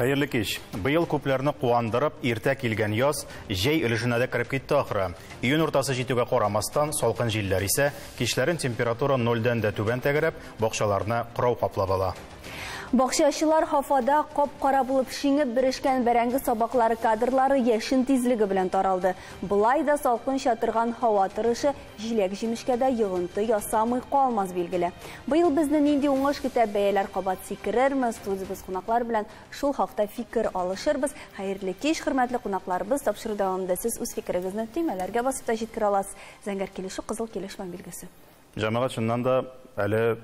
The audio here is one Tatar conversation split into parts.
Хәерле кич. Быел күпләрне куандырып, иртә килгән яз җәй өлешенә дә кереп китте ахры. Июнь уртасы җитүгә карамастан, салкын җилләр исә, кичләрен температура нольдән дә түбән тәгәрәп, бакчаларны кырау каплап ала. Бакчачылар һавада кап-кара булып шиңеп берешкән бәрәңге сабаклары кадрлары яшен тизлеге белән таралды. Былай да салкынча торган һава торышы җиләк-җимешкә дә йогынты ясамый калмас билгеле. Быел безне нинди уңыш көтә, бәяләр кабат сикерерме? Студиябез кунаклар белән шул хакта фикер алышырбыз. Хәерле кич, хөрмәтле кунакларыбыз. Тапшыру дәвамында сез үз фикерегезне төймәләргә басып та җиткерә аласыз. Зәңгәр килешү, кызыл килешмә билгесе. Җәмәгать, чыннан да әле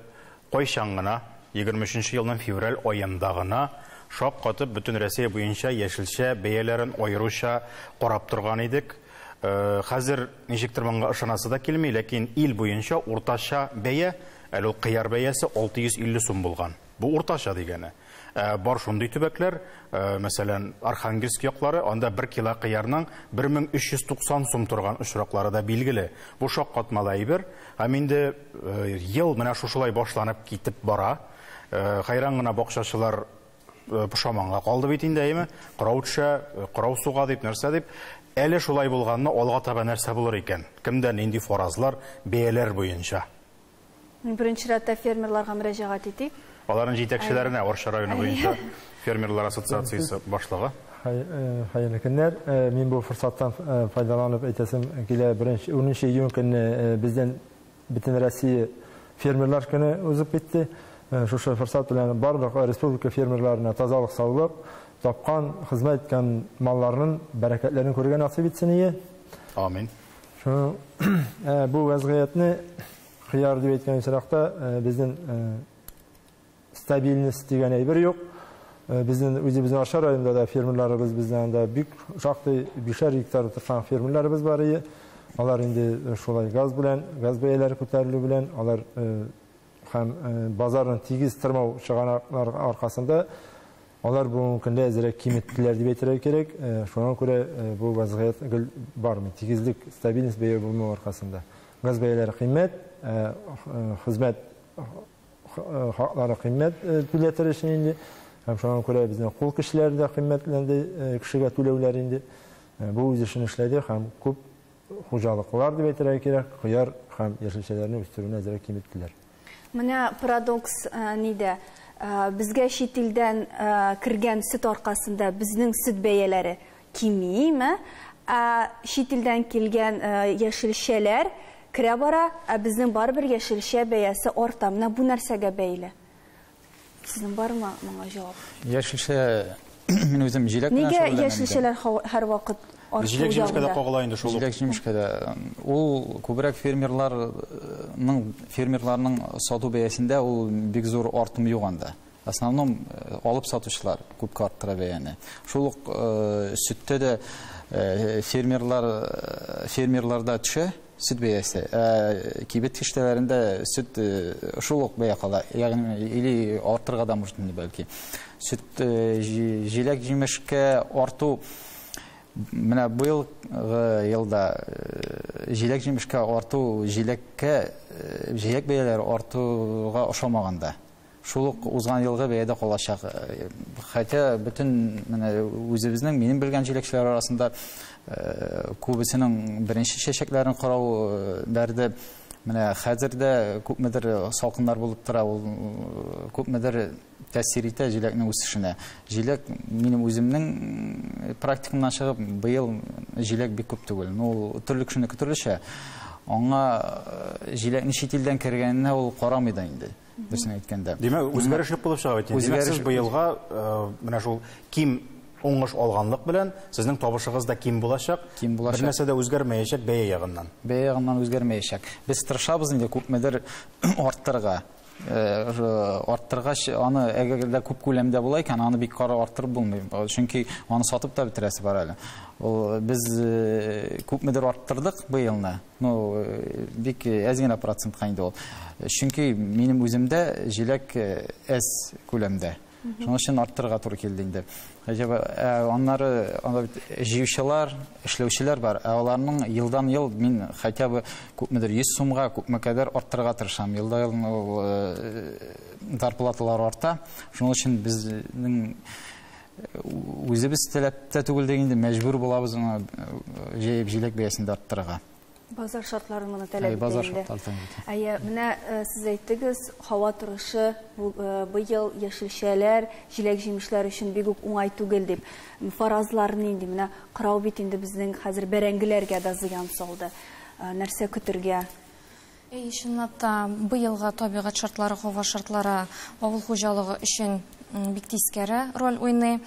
кайчан гына 23 елның февраль аенда гына шак катып бөтен Россия буенча яшелчә бәяләрен аеруча карап торган идек. Хәзер ничектер моңа ышанасы да килми, ләкин ил буенча уртача бәя, әле ул кыяр бәясе 650 сум булган. Бу уртача дигәне. Бар шундый төбәкләр, мәсәлән, Архангельск яклары, анда 1 кило кыярның 1390 сум торган очраклары да билгеле. Бу шак катмалы әйбер. Һәм инде ел менә шушылай башланып китеп бара. Хайран гына бакчачылар пошаманга калды бит инде, әйме? Кырау төшә, кырау суга дип, нәрсә дип. Әле шулай булганны алга таба нәрсә булыр икән? Кемдә нинди фаразлар бәяләр буенча? Мин беренче рәттә фермерларга мөрәҗәгать итик. Аларның җитәкчеләренә Арча районы буенча фермерлар ассоциациясе башлыгы. Хәерле көннәр. Мин бу форсаттан файдаланып әйтәсем килә. Беренче, унынчы июнь көнне бездән бөтен Россия фермерлар көне узып китте. Шушы форсат белән барлык республика фермерларына тазалык, саулык, тапкан, хезмәт иткән малларының бәрәкәтләрен күрергә насыйп итсен ие. Амин. Шуның, бу вазгыятьне кыяр дип әйткән очракта, безнең стабильность дигән әйбер юк. Безнең үзебезнең Арча районында да фермерларыбыз, безнең анда бик шактый 5 гектар торган фермерларыбыз бар ие. Алар инде шулай газ белән, газ бәяләре күтәрелү белән, алар һәм базарның тигез тормау чыганаклар аркасында алар бүгенге көндә әзрәк киметтеләр дип әйтергә кирәк. Шуңа күрә бу вазгыять гел бармый. Тигезлек, стабильность бәя булмау аркасында. Газ бәяләре кыйммәт, хезмәт хаклары кыйммәт түләтер өчен инде. Һәм шуңа күрә безнең кул кешеләре дә кыйммәтләнде, кешегә түләүләр инде. Бу үз эшен эшләде һәм күп хуҗалыклар дип әйтергә кирәк, кыяр һәм яшелчәләрне үстерүне әзрәк киметтеләр. Менә парадокс нидә? Безгә чит илдән кергән сөт аркасында безнең сөт бәяләре кимиме? Ә чит илдән килгән яшелчәләр керә бара, ә безнең барыбер яшелчә бәясе арта. Менә бу нәрсәгә бәйле? Сезнең бармы моңа җавап? Яшелчә, мин үзем җиләк белән Нигә шөгыльләнәм инде. яшелчәләр һәрвакыт арту Җиләк-җимешкә дә ягында? кагыла инде шул ук. Җиләк-җимешкә дә. Ул күбрәк фермерларның сату бәясендә ул бик зур артым юк анда. В основном алып сатучылар күпкә арттыра бәяне. Шул ук сөттә дә фермерларда төшә сөт бәясе. Кибет киштәләрендә сөт шул ук бәя кала. Ягъни или арттырырга да может инде бәлки. Сөт җиләк-җимешкә арту менә быелгы елда җиләк-җимешкә арту, җиләк бәяләре артуга ошамаганда. Шул ук узган елгы бәядә калачак. Хотя бөтен менә үзебезнең, минем белгән җиләкчеләр арасында күбесенең беренче чәчәкләрен карау бәрде. Менә хәзер дә күпмедер салкыннар булып тора, ул күпмедер тәэсир итә җиләкнең үсешенә. Җиләк минем үземнең практикамнан чыгып, быел җиләк бик күп түгел. Ул төрле кешенеке төрлечә. Аңа җиләкне чит илдән кергәненә ул карамый да инде. Дөресен әйткәндә. Димәк, үзгәреш юк булып чыга бит инде. Димәк, сез Үзгәреш быелга менә шул ким уңыш алганлык белән сезнең табышыгыз да ким булачак. Ким булачак. Бер нәрсә дә үзгәрмәячәк бәя ягыннан. Бәя ягыннан үзгәрмәячәк. Без тырышабыз инде күпмедер арттырырга. Арттыргач, аны әгәр дә күп күләмдә була икән, аны бик кары арттырып булмый. Чөнки аны сатып та бетерәсе бар әле. Ул без күпмедер арттырдык быелны. Бик әз генә процентка инде ул. Чөнки минем үземдә җиләк әз күләмдә. Шуның өчен арттырырга туры килде инде. Әҗәбә аннары анда бит җыючылар, эшләүчеләр бар. Ә аларның елдан ел мин хотя бы күпмедер 100 сумга күпме кадәр арттырырга тырышам. Елдан ел зарплаталар арта. Шуның өчен безнең Үзебез теләп тә түгел инде, мәҗбүр булабыз аңа җәеп җиләк бәясен дә арттырырга. Базар шартлары моны таләп итә инде. Әйе, менә сез әйттегез, һава торышы быел яшелчәләр, җиләк-җимешләр өчен бик үк уңай түгел дип. Фаразлар нинди? Менә кырау бит инде безнең хәзер бәрәңгеләргә дә зыян салды. Нәрсә көтергә? Әйе, чынлап та быелгы табигать шартлары, һава шартлары авыл хуҗалыгы өчен бик тискәре роль уйный.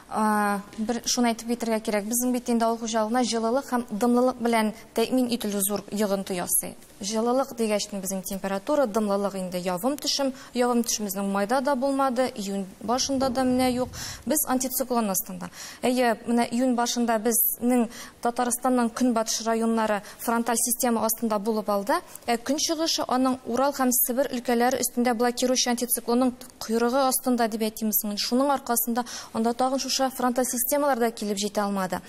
Бер шуны әйтеп китәргә кирәк, безнең бит инде авыл хуҗалыгына җылылык һәм дымлылык белән тәэмин ителү зур йогынты ясый. Җылылык дигәч, безнең температура, дымлылык инде явым-төшем, явым-төшем безнең майда да булмады, июнь башында да менә юк. Без антициклон астында. Әйе, менә июнь башында безнең Татарстанның көнбатыш районнары фронталь система астында булып алды. Ә көнчыгышы аның Урал һәм Себер өлкәләре өстендә блокирующий антициклонның койрыгы астында дип әйтимме? Шуның аркасында анда тагын шушы фронталь системалар да килеп җитә алмады.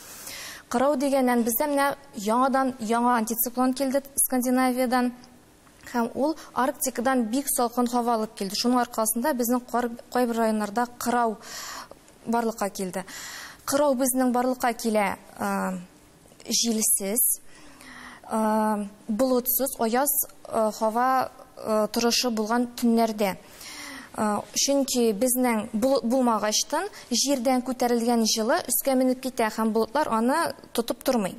Кырау дигәннән бездә менә яңадан яңа антициклон килде Скандинавиядан. Һәм ул Арктикадан бик салкын һава алып килде. Шуның аркасында безнең кайбер районнарда кырау барлыкка килде. Кырау безнең барлыкка килә җилсез, болытсыз, аяз һава торышы булган төннәрдә. Чөнки безнең болыт булмагачтан җирдән күтәрелгән җылы өскә менеп китә һәм болытлар аны тотып тормый.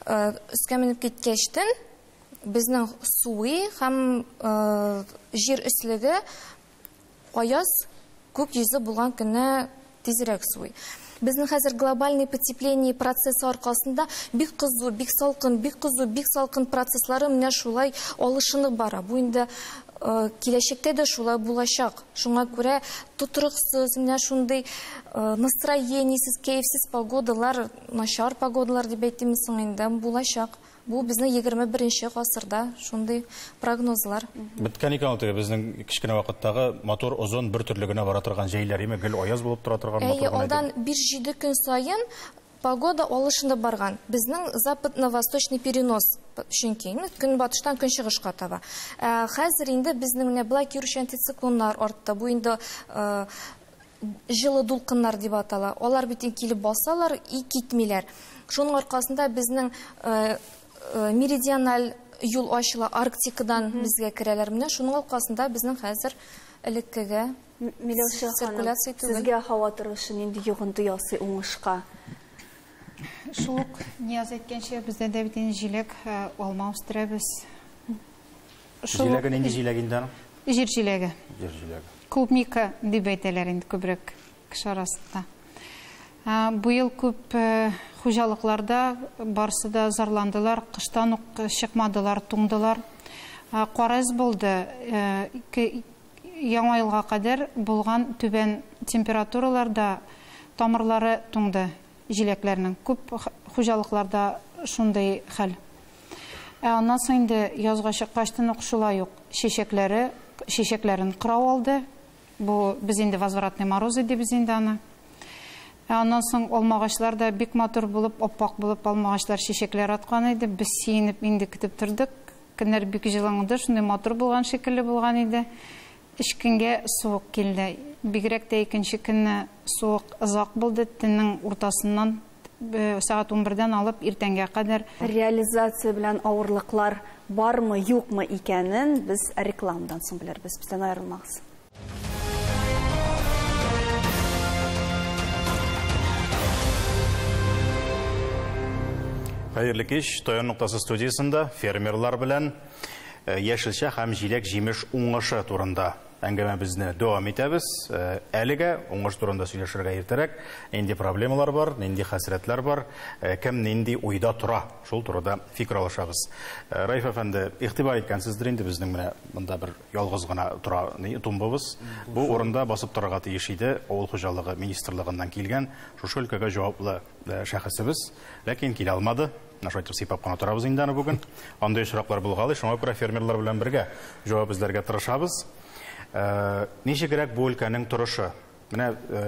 Өскә менеп киткәчтен безнең суы һәм җир өслеге аяз күк йөзе булган көнне тизрәк суый. Безнең хәзер глобальный потепление процессы аркасында бик кызу, бик салкын, бик кызу, бик салкын процесслары менә шулай алышынып бара. Бу инде киләчәктә дә шулай булачак. Шуңа күрә тотрыксыз, менә шундый настроениесез, кәефсез погодалар, начар погодалар дип әйтимме соң инде булачак. Бу безнең 21 гасырда шундый прогнозлар. Беткән икән ул теге безнең кечкенә вакыттагы матур озын бер төрле генә бара торган җәйләр, име гел аяз булып тора торган матур гына. Алдан 5-7 көн саен погода алышынып барган. Безнең западно-восточный перенос, чөнки көнбатыштан көнчыгышка таба. Хәзер инде безнең менә блокирующий антициклоннар артты. Бу инде җылы дулкыннар дип атала. Алар бит килеп басалар и китмиләр. Шуның аркасында безнең меридиональ юл ачыла, Арктикадан безгә керәләр. Менә шуның аркасында безнең хәзер элеккеге циркуляция түгел. Сезгә һава торышы нинди йогынты ясый уңышка? Шул ук Нияз әйткәнчә, бездә дә бит инде җиләк, алма үстерәбез. Җиләге нинди җиләк инде аның? Җир җиләге. Җир җиләге. Клубника дип әйтәләр инде күбрәк кеше арасында. Бу ел күп хуҗалыкларда барысы да зарландылар, кыштан ук чыкмадылар, туңдылар. Кар булды. Яңа елга кадәр булган түбән температураларда тамырлары туңды җиләкләрнең. Күп хуҗалыкларда шундый хәл. Аннан соң инде язга чыккачтан ук шулай ук чәчәкләрен кырау алды. Бу без инде возвратный морозы дибез инде аны. Аннан соң алмагачлар да бик матур булып, аппак булып алмагачлар чәчәкләр аткан иде. Без сөенеп инде көтеп тордык. Көннәр бик җылынды, шундый матур булган шикелле булган иде. Өч көнгә суык килде. Бигрәк тә икенче көнне суык озак булды. Төннең уртасыннан сәгать 11-дән алып иртәнгә кадәр. Реализация белән авырлыклар бармы, юкмы икәнен без рекламадан соң белербез. Бездән аерылмагыз. Хәерле кич, Таян ноктасы студиясендә фермерлар белән яшелчә һәм җиләк-җимеш уңышы турында әңгәмәбезне дәвам итәбез. Әлегә уңыш турында сөйләшергә иртәрәк, нинди проблемалар бар, нинди хәсрәтләр бар, кем нинди уйда тора, шул турыда фикер алышабыз. Раиф әфәнде, игътибар иткәнсездер инде, безнең менә монда бер ялгыз гына тора тумбыбыз. Бу урында басып торырга тиеш иде авыл хуҗалыгы министрлыгыннан килгән шушы өлкәгә җаваплы шәхесебез, ләкин килә алмады. Шулай итеп сыйпап кына торабыз инде аны бүген. Андый очраклар булгалый, шуңа күрә фермерлар белән бергә җавап эзләргә тырышабыз. Ничегрәк бу өлкәнең торышы? Менә,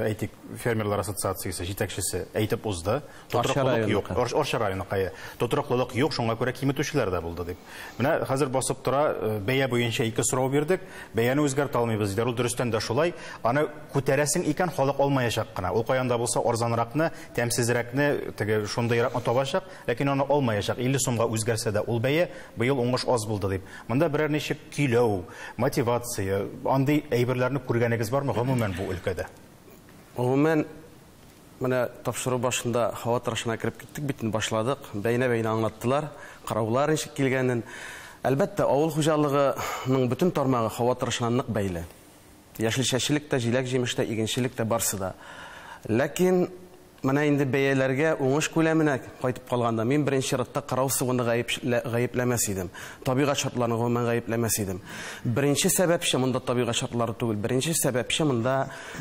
әйтик, фермерлар ассоциациясе җитәкчесе әйтеп узды. Тотрыклылык юк. Арча районыкы. Тотрыклылык юк, шуңа күрә киметүчеләр дә булды дип. Менә хәзер басып тора, бәя буенча ике сорау бирдек. Бәяне үзгәртә алмыйбыз диләр. Ул дөрестән дә шулай. Аны күтәрәсең икән, халык алмаячак кына. Ул каян да булса арзанракны, тәмсезрәкне, теге шундыйракны табачак, ләкин аны алмаячак. 50 сумга үзгәрсә дә ул бәя быел уңыш аз булды дип. Монда берәр ничек көйләү, мотивация, андый әйберләрне күргәнегез бармы гомумән бу өлкәдә? Гомумән, менә тапшыру башында һава торышына кереп киттек, бит башладык, бәйнә-бәйнә аңлаттылар, караулар ничек килгәнен. Әлбәттә, авыл хуҗалыгының бөтен тармагы һава торышына нык бәйле. Яшелчәчелек тә, җиләк-җимеш тә, игенчелек тә барсы да. Ләкин менә инде бәяләргә, уңыш күләменә кайтып калганда, мин беренче чиратта карау сугыны гаепләмәс идем. Табигать шартларын гомумән гаепләмәс идем. Беренче сәбәпче монда табигать шартлары түгел. Беренче сәбәпче монда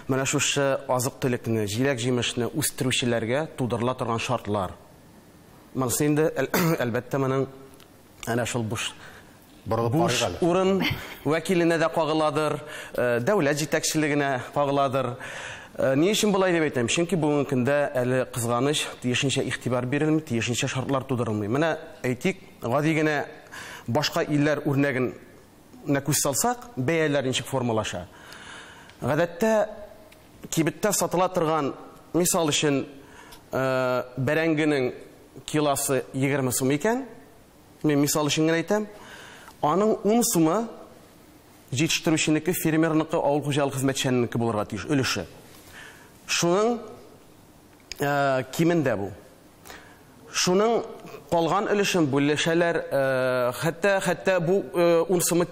менә шушы азык-төлекне, җиләк-җимешне үстерүчеләргә тудырыла торган шартлар. Монысы инде, әлбәттә, моның әнә шул буш Борылып Буш карыйк әле. урын вәкиленә дә кагыладыр, дәүләт җитәкчелегенә кагыладыр. Ни өчен болай дип әйтәм? Чөнки бүгенге көндә әле кызганыч, тиешенчә игътибар бирелми, тиешенчә шартлар тудырылмый. Менә әйтик, гади генә башка илләр үрнәген күз салсак, бәяләр ничек формалаша. Гадәттә кибеттә сатыла торган, мисал өчен, бәрәңгенең килосы 20 сум икән, мин мисал өчен генә әйтәм, аның 10 сумы җитештерүченеке, фермерныкы, авыл хуҗалык хезмәтчәненеке булырга тиеш өлеше. Шуның кимендә бу. Шуның калган өлешен бүлешәләр, хәтта бу 10 сумы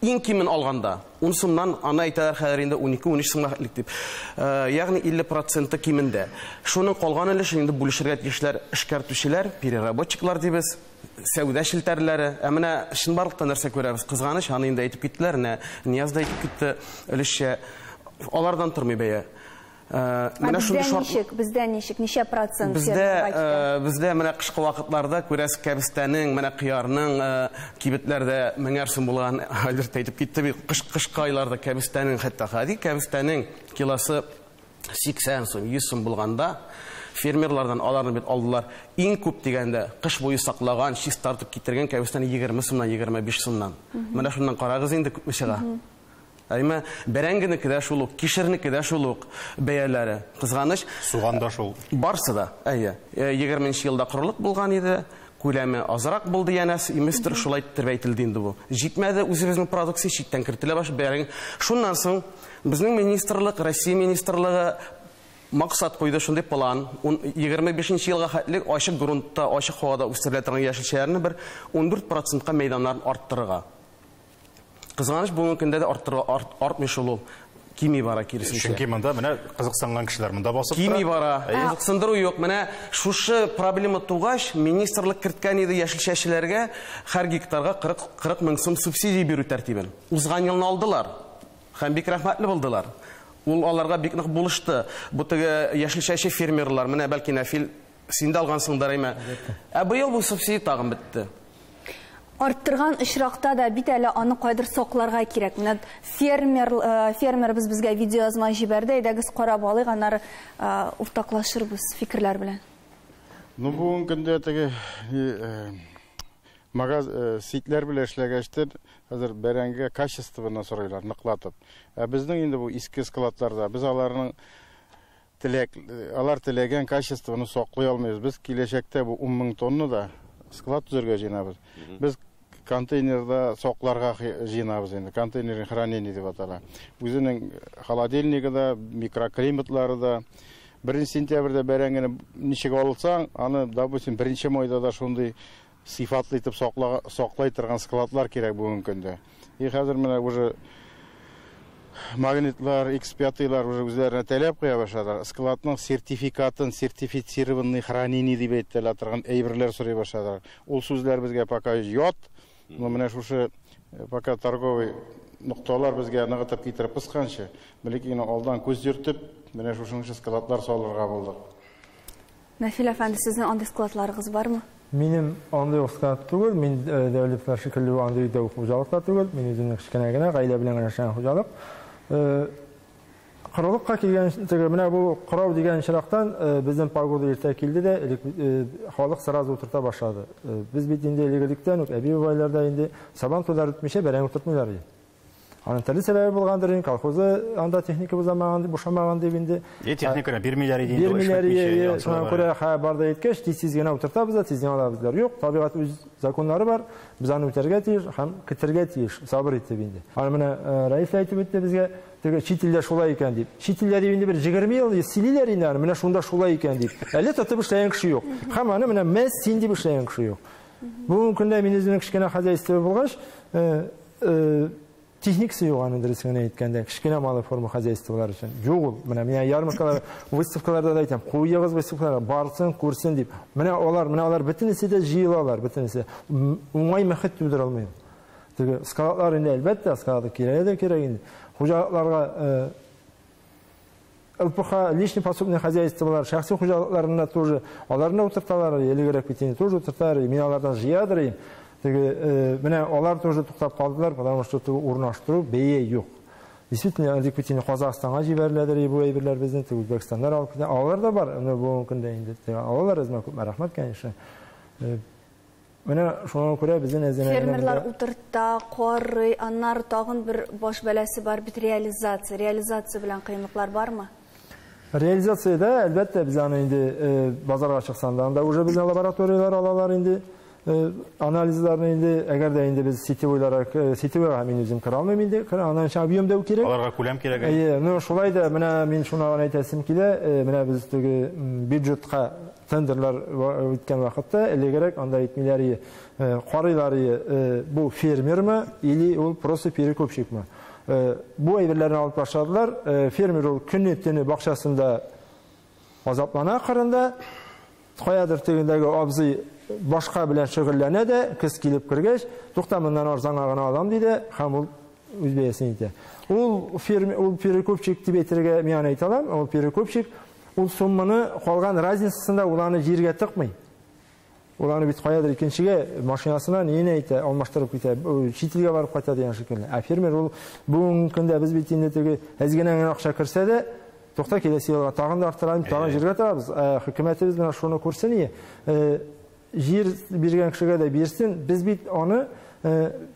иң кимен алганда, 10 сумнан аны әйтәләр хәзер инде 12-13 сумга хәтлек дип. Ягъни 50% кимендә. Шуның калган өлешен инде бүлешергә тиешләр эшкәртүчеләр, переработчиклар дибез, сәүдә челтәрләре. Ә менә чынбарлыкта нәрсә күрәбез? Кызганыч, аны инде әйтеп киттеләр, менә Нияз да әйтеп китте өлешчә. Алардан тормый бәя. Менә шундый шарт. Ничек? Бездә ничек? Ничә процент Бездә, фермерга китә? Бездә менә кышкы вакытларда күрәсез, кәбестәнең, менә кыярның, кибетләрдә меңәр сум булган, Альберт әйтеп китте бит, кышкы айларда кәбестәнең, хәтта гади кәбестәнең килосы 80 сум, 100 сум булганда, фермерлардан аларны бит алдылар. Иң күп дигәндә кыш буе саклаган, чистартып китергән кәбестәне 20 сумнан, 25 сумнан. Менә шуннан карагыз инде күпме чыга. Әмма бәрәңгенеке дә шул ук, кишернеке дә шул ук бәяләре. Кызганыч. Суган да шул. Барсы да, әйе. 20 елда корылык булган иде, күләме азрак булды янәсе, иместер шулай итеп әйтелде инде бу. Җитмәде үзебезнең продукция читтән кертелә баш бәрәңге. Шуннан соң безнең министрлык, Россия министрлыгы максат куйды шундый план. 25 елга хәтлек ачык грунтта, ачык һавада үстерелә торган яшелчәләрне бер 14%-ка мәйданнарын арттырырга. Кызганыч, бүгенге көндә дә артмый шул ул. Кими бара киресенчә. Чөнки монда менә кызыксынган кешеләр монда басып Кими тора. бара. Әйе. Кызыксындыру юк. Менә шушы проблема тугач, министрлык керткән иде яшелчәчеләргә һәр гектарга кырык мең сум субсидия бирү тәртибен. Узган елны алдылар. Һәм бик рәхмәтле булдылар. Ул аларга бик нык булышты. Бу теге яшелчәче фермерлар, менә бәлки Нәфил, син дә алгансыңдыр, әйме? Ә быел бу субсидия тагын бетте. Арттырган очракта да бит әле аны кайдыр сакларга кирәк. Менә фермерыбыз безгә видеоязма җибәрде. Әйдәгез карап алыйк, аннары уртаклашырбыз фикерләр белән. Бүгенге көндә теге магаз ситләр белән эшләгәчтер, хәзер бәрәңге качествоны сорыйлар, ныклатып. Ә безнең инде бу иске складларда без аларның теләк, алар теләгән качествоны саклый алмыйбыз. Без киләчәктә бу ун мең тонна да склад төзергә җыенабыз. Без контейнерда сакларга җыенабыз инде. Контейнерный хранение дип атала. Үзенең холодильнигы да, микроклиматлары да. 1 сентябрьдә бәрәңгене ничек алсаң, аны, допустим, 1 майда да шундый сыйфатлы итеп саклай торган складлар кирәк бүгенге көндә. И хәзер менә уже магнитлар, икс пятыйлар уже үзләренә таләп куя башладылар. Складның сертификатын, сертифицированный хранение дип әйтелә торган әйберләр сорый башладылар. Ул сүзләр безгә пока ят, но менә шушы пока торговый нокталар безгә ныгытып китереп кысканчы, бәлки инде алдан күз йөртеп, менә шушынча складлар салырга булдык. Нәфил әфәнде, сезнең андый складларыгыз бармы? Минем андый ук склад түгел, мин дәүләтләр шикелле андый дәү хуҗалыкта түгел, мин үземнең кечкенә генә гаилә белән генә яшәгән хуҗалык. Корылыкка килгән теге менә бу кырау дигән чирактан безнең погода иртә килде дә, элек халык сразу утырта башлады. Без бит инде элек-электән үк әби-бабайлар да инде сабан туйлар үтмичә бәрәңге утыртмыйлар иде. Аның төрле сәбәбе булгандыр инде, колхозы анда техника бузамаган, бушамаган дип инде. Техниканы бирмиләр иде инде, бирмиләр иде. Шуңа күрә ха барда әйткәч, тиз-тиз генә утыртабыз да, тиз генә алабыз. Юк, табигать үз законнары бар, без аны үтәргә тиеш һәм көтәргә тиеш, сабыр итеп инде. Аны менә Раиф әйтеп үтте безгә, теге чит илдә шулай икән дип. Чит илдә дип инде бер 20 ел сөйлиләр инде аны, менә шунда шулай икән дип. Әле тотып эшләгән кеше юк. Һәм аны менә мәз син дип эшләгән кеше юк. Бүгенге көндә мин үземнең кечкенә хозяйство булгач, техникасы юк аның дөресен генә әйткәндә, кечкенә малый форма хозяйстволар өчен. Юк ул. Менә мин ярмаркалар, выставкаларда да әйтәм, куегыз выставкаларга, барсын, күрсен дип. Менә алар бөтенесе дә җыелалар, бөтенесе. Уңай мөхит тудыра алмыйм. Теге складлар инде әлбәттә, склады кирәк дә кирәк инде. Хуҗалыкларга ЛПХ, личный подсобный хозяйстволар, шәхси хуҗалыкларына тоже аларны утырталар, элегрәк бит инде тоже утырталар, мин алардан җыядыр идем. Теге, менә алар тоже туктап калдылар, потому что урнаштыру бәя юк. Действительно, элек бит инде Казахстанга җибәреләдер бу әйберләр безнең, теге Үзбәкстаннар алып китә. Алар да бар, менә бүгенге көндә инде. Теге алалар үзенә күп рәхмәт, конечно. Менә шуңа күрә безнең әзерләнү Фермерлар утырта, карый, аннары тагын бер баш бәласе бар бит реализация. Реализация белән кыенлыклар бармы? Реализациядә, әлбәттә, без аны инде базарга чыксаң да, анда уже безнең лабораторияләр алалар инде. Анализларны инде, әгәр дә инде без сетевойга мин үзем керә алмыйм инде, аннан өчен объем да кирәк. Аларга күләм кирәк. Әйе, ну шулай да менә мин шуны гына әйтәсем килә, менә без теге бюджетка тендерлар үткән вакытта элегрәк анда әйтмиләр, карыйлар, бу фермермы или ул просто перекупщикмы. Бу әйберләрне алып башладылар. Фермер ул көне-төне бакчасында азаплана кырында, каядыр тегендәге абзый башка белән шөгыльләнә дә, кыз килеп кергәч, тукта моннан арзанга гына алам диде һәм ул үз бәясен әйтә. Ул фермер, ул перекупщик дип әйтергә мин аны әйтә алам, ул перекупщик, ул сумманы калган разницасында ул аны җиргә тыкмый. Ул аны бит каядыр икенчегә машинасына нигә әйтә, алмаштырып китә, чит илгә барып кайта дигән шикелле. Ә фермер ул бүгенге көндә без бит инде теге әз генә генә акча керсә дә, тукта киләсе елга тагын да арттырабыз, тагын җиргә табабыз. Хөкүмәтебез менә шуны күрсен ие. Җир биргән кешегә дә бирсен, без бит аны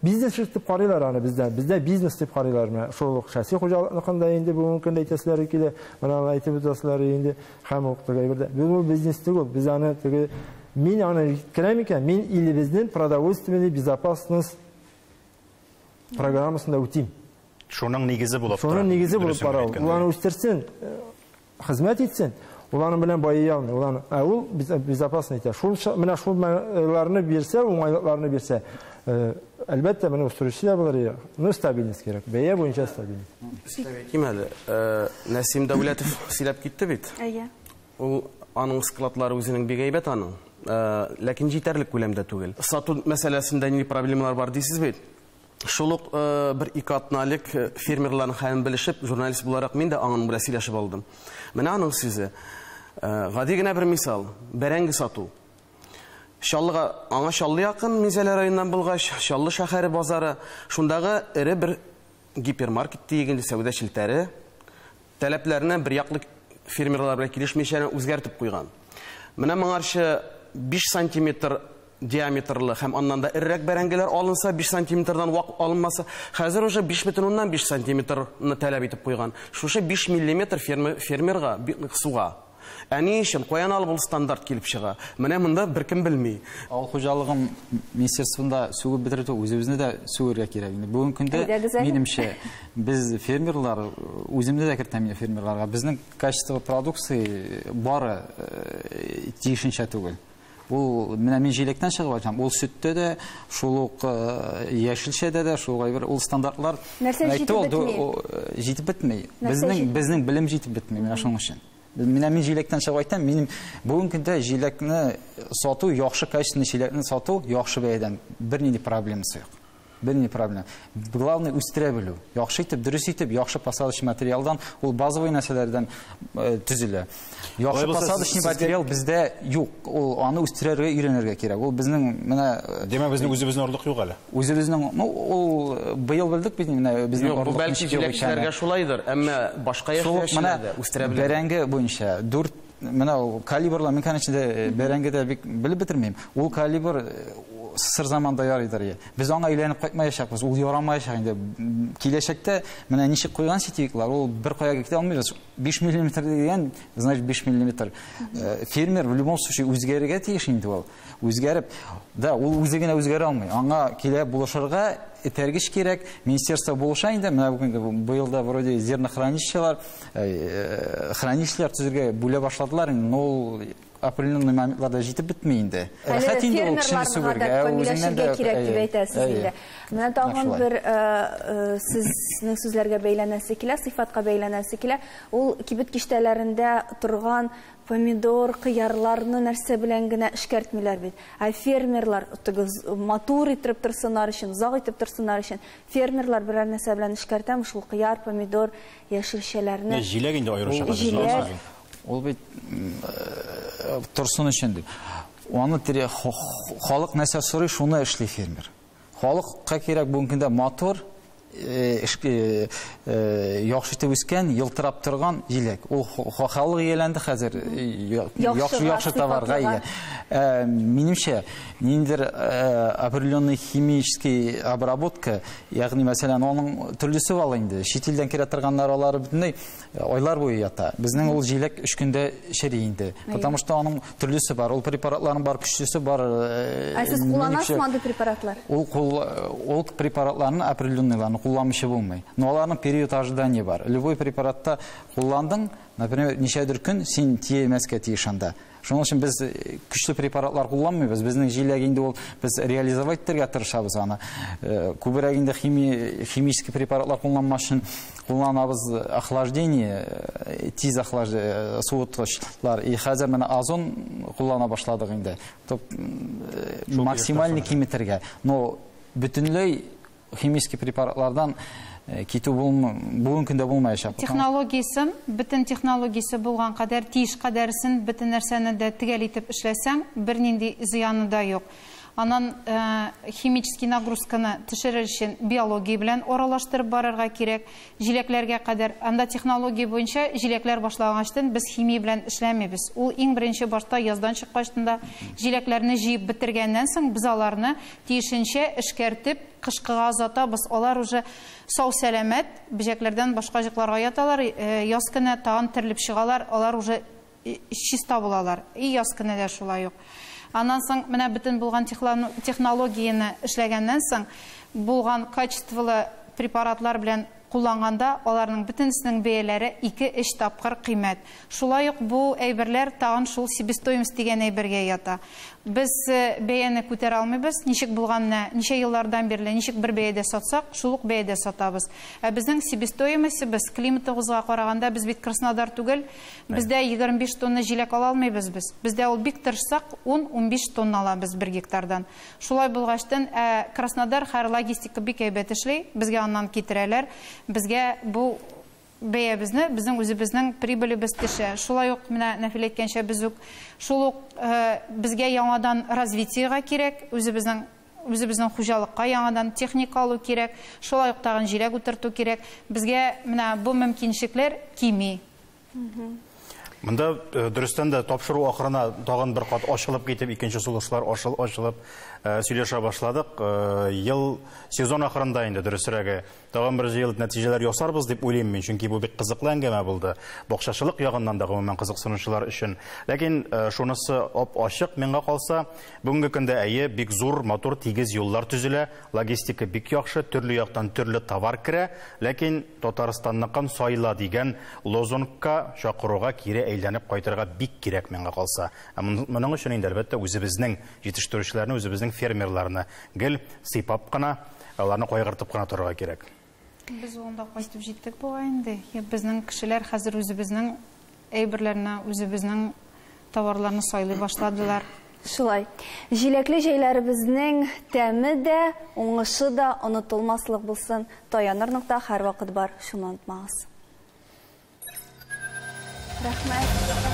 бизнес дип карыйлар аны бездә. Бездә бизнес дип карыйлар менә. Шул ук шәхси хуҗалыкныкында инде бүгенге көндә әйтәселәре килә, менә аны әйтеп үтәселәре инде һәм ук теге әйбердә. Без бу бизнес түгел, без аны теге мин аны керәм икән, мин илебезнең продовольственный безопасность программасында үтим. Шуның нигезе булып тора. Шуның нигезе булып бара. Ул аны үстерсен, хезмәт итсен. Ул аның белән байый алмый. Ул аны, ул безопасный итә. Шул менә шул бирсә, уңайлыкларны бирсә, әлбәттә, менә үстерүче дә булыр. Ну, стабильность кирәк. Бәя буенча стабильность. Ким әле? Нәсим Дәүләтов сөйләп китте бит. Әйе. Ул аның складлары үзенең бик әйбәт аның. Ләкин җитәрлек күләмдә түгел. Сату мәсьәләсендә нинди проблемалар бар дисез бит? Шул ук бер ике атна элек фермерларның хәлен белешеп, журналист буларак мин дә аның белән сөйләшеп алдым. Менә аның сүзе. Гади генә бер мисал, бәрәңге сату. Чаллыга, аңа Чаллы якын, Минзәлә районыннан булгач, Чаллы шәһәре базары, шундагы эре бер гипермаркет дигән сәүдә челтәре таләпләрне бер яклы фермерлар белән килешмичә үзгәртеп куйган. Менә моңарчы 5 сантиметр диаметрлы һәм аннан да эрерәк бәрәңгеләр алынса, 5 сантиметрдан вак алынмаса, хәзер уже 5,5 сантиметрны таләп итеп куйган. Шушы 5 миллиметр фермерга суга. Ә ни өчен каян алып ул стандарт килеп чыга? Менә монда беркем белми. Авыл хуҗалыгы министерствосында сүгеп бетерү үзебезне дә сүгергә кирәк. Инде бүгенге көндә минемчә без фермерлар, үземне дә кертәм мин фермерларга, безнең качество продукции бары тиешенчә түгел. Ул менә мин җиләктән чыгып айтам, ул сөттә дә, шул ук яшелчәдә дә, шул әйбер, ул стандартлар җитеп бетми. Безнең белем җитеп бетми менә шуның өчен. Менә мин җиләктән чыгып айтам, минем бүгенге көндә җиләкне сату, яхшы качественный җиләкне сату яхшы бәядән бернинди проблемасы юк. Берни проблема. Главное үстерә белү. Яхшы итеп, дөрес итеп, яхшы посадочный материалдан, ул базовый нәрсәләрдән төзелә. Яхшы посадочный материал бездә юк. Ул аны үстерергә өйрәнергә кирәк. Ул безнең менә Димәк, безнең үзебезнең орлык юк әле. Үзебезнең, ну, ул быел белдек бит менә безнең орлык. Бәлки җиләкчеләргә шулайдыр, әмма башка яшьләрдә үстерә белә. Бәрәңге буенча 4 менә ул калибрлар, мин конечно бәрәңгедә бик белеп бетермим. Ул калибр сыр заманда ярыйдыр. Без аңа әйләнеп кайтмаячакбыз, ул ярамаячак инде. Киләчәктә менә ничек куйган сетевиклар, ул бер кая китә алмыйбыз. 5 миллиметр дигән, значит 5 миллиметр. Фермер в любом случае үзгәрергә тиеш инде ул. Үзгәреп, да, ул үзе генә үзгәрә алмый. Аңа килә булышырга этәргеч кирәк. Министерство булыша инде. Менә бүген быел да вроде зернохранилищелар, хранилищелар төзергә бүлә башладылар инде, но ул определенный моментларда җитеп бетми инде. Рәхәт инде ул кешене сүгергә, үзеңнән дә кирәк дип әйтәсез инде. Менә тагын бер сезнең сүзләргә бәйләнәсе килә, сыйфатка бәйләнәсе килә. Ул кибет киштәләрендә торган помидор, кыярларны нәрсә белән генә эшкәртмиләр бит. Ә фермерлар матур итеп торсыннар өчен, озак итеп торсыннар өчен фермерлар берәр нәрсә белән эшкәртәме шул кыяр, помидор, яшелчәләрне. Җиләк инде аеруча. Җиләк. Ул бит торсын өчен дип. Аны халык нәрсә сорый, шуны эшли фермер. Халыкка кирәк бүгенге көндә матур, яхшы итеп үскән, елтырап торган җиләк. Ул халык ияләнде хәзер, яхшы товарга ия. Минемчә, ниндидер определенный химический обработка, ягъни мәсәлән, аның төрлесе бар инде. Чит илдән килә торганнар алар бөтенләй айлар буе ята. Безнең ул җиләк 3 көндә чери инде. Потому что аның төрлесе бар, ул препаратларның бар, көчлесе бар. Ә сез кулланасызмы андый препаратлар? Ул препаратларның определенныйларын кулланмыйча булмый. Но аларның период ожидания бар. Любой препаратта кулландың, например, ничәдер көн син тиемәскә тиеш анда. Шуның өчен без көчле препаратлар кулланмыйбыз. Безнең җиләк инде ул без реализовать итәргә тырышабыз аны. Күбрәк инде химический препаратлар кулланмас өчен кулланабыз охлаждение, тиз охлаждение, суыткычлар. И хәзер менә озон куллана башладык инде. Максимально киметергә. Но бөтенләй химический препаратлардан китү бүгенге көндә булмаячак. Технологиясын, бөтен технологиясе булган кадәр, тиеш кадәрсен, бөтен нәрсәне дә төгәл итеп эшләсәң, бернинди зыяны да юк. Анан химический нагрузканы төшерер өчен биология белән аралаштырып барырга кирәк. Җиләкләргә кадәр анда технология буенча җиләкләр башлагачтан без химия белән эшләмибез. Ул иң беренче башта яздан чыккачтан да җиләкләрне җыеп бетергәннән соң без аларны тиешенчә эшкәртеп кышкыга озатабыз. Алар уже сау сәламәт, бөҗәкләрдән башка җыкларга яталар, яз көне тагын терелеп чыгалар, алар уже чиста булалар. И яз көне дә шулай ук. Аннан соң менә бөтен булган технологияне эшләгәннән соң булган качестволы препаратлар белән кулланганда аларның бөтенесенең бәяләре 2-3 тапкыр кыйммәт. Шулай ук бу әйберләр тагын шул себестоимость дигән әйбергә ята. Без бәяне күтәрә алмыйбыз, ничек булганны, ничә еллардан бирле ничек бер бәядә сатсак, шул ук бәядә сатабыз. Ә безнең себестоимостебез климатыбызга караганда без бит Краснодар түгел, бездә 25 тонна җиләк ала алмыйбыз без. Бездә ул бик тырышсак 10-15 тонна алабыз бер гектардан. Шулай булгачтан, Краснодар хәр логистика бик әйбәт эшли, безгә аннан китерәләр. Безгә бу бәябезне, безнең үзебезнең прибылебез төшә. Шулай ук менә Нәфил әйткәнчә, без үк шул ук безгә яңадан развитиега кирәк, үзебезнең хуҗалыкка яңадан техника алу кирәк, шулай ук тагын җиләк утырту кирәк. Безгә менә бу мөмкинчелекләр кими. Монда дөрестән дә тапшыру ахырына тагын бер кат ачылып китеп, икенче сулышлар ачылып сөйләшә башладык. Ел сезон ахырында инде дөресрәге тагын бер ел нәтиҗәләр ясарбыз дип уйлыйм мин, чөнки бу бик кызыклы әңгәмә булды. Бакчачылык ягыннан да гомумән кызыксынучылар өчен. Ләкин шунысы ап-ачык миңа калса, бүгенге көндә әйе бик зур, матур, тигез юллар төзелә, логистика бик яхшы, төрле яктан төрле товар керә, ләкин Татарстанныкын сайла дигән лозунгка чакыруга кире әйләнеп кайтырга бик кирәк миңа калса. Ә моның өчен инде әлбәттә үзебезнең җитештерүчеләрне, үзебезнең фермерларны гел сыйпап кына, аларны кайгыртып кына торырга кирәк. Без монда кайтып җиттек бугай инде. Безнең кешеләр хәзер үзебезнең әйберләрне, үзебезнең товарларны сайлый башладылар. Шулай. Җиләкле җәйләребезнең тәме дә, уңышы да онытылмаслык булсын. Таяныр нокта һәрвакыт бар, шуны онытмагыз. Рәхмәт.